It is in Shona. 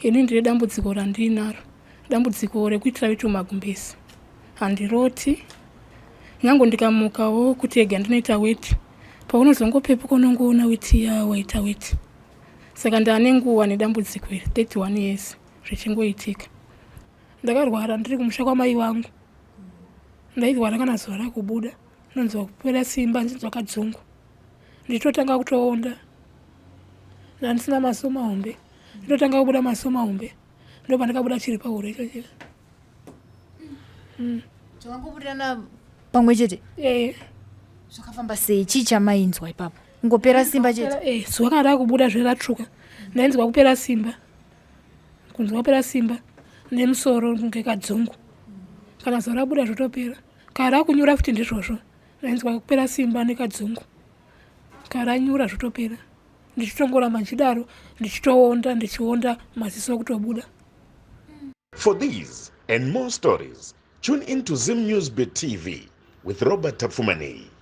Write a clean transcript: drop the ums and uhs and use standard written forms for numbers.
Ini ndine dambudziko randinaro, dambudziko rekuitira vito magumbezi. Handiroti, nyange ndikamukawo kuti ega ndinoita weti, paunozongopepuka unongoona weti iya waita weti. Saka ndane nguva nedambudziko iri, 31 years zvichingoitika. Ndakarwara ndiri kumusha kwamai vangu, ndairwara kana zuva rakubuda, ndinonzwa kupera simba, ndinonzwa kadzungu, ndichitotanga kutoonda, ndandisina maziso mahombe. Ndotanga kubuda maziso mahombe, ndopandakabuda chiri pahuro ichocho. Zvakangobudirana pamwe chete? Eh. Zvakafamba sei? Chii chamainzwa ipapo? Kungopera simba chete? Eh, zuva kana rakubuda zveratsvuka, ndainzwa kupera simba, kunzwa kupera simba nemusoro kunge kadzungu. Kana zuva rabuda zvotopera, kana rakunyura futi ndizvozvo, ndainzwa kupera simba nekadzungu, kana ranyura zvotopera, ndichitongoramba ndichidaro, ndichitoonda, ndichionda, maziso kutobuda. For these and more stories, tune in to Zim News Bit TV with Robert Tafumani.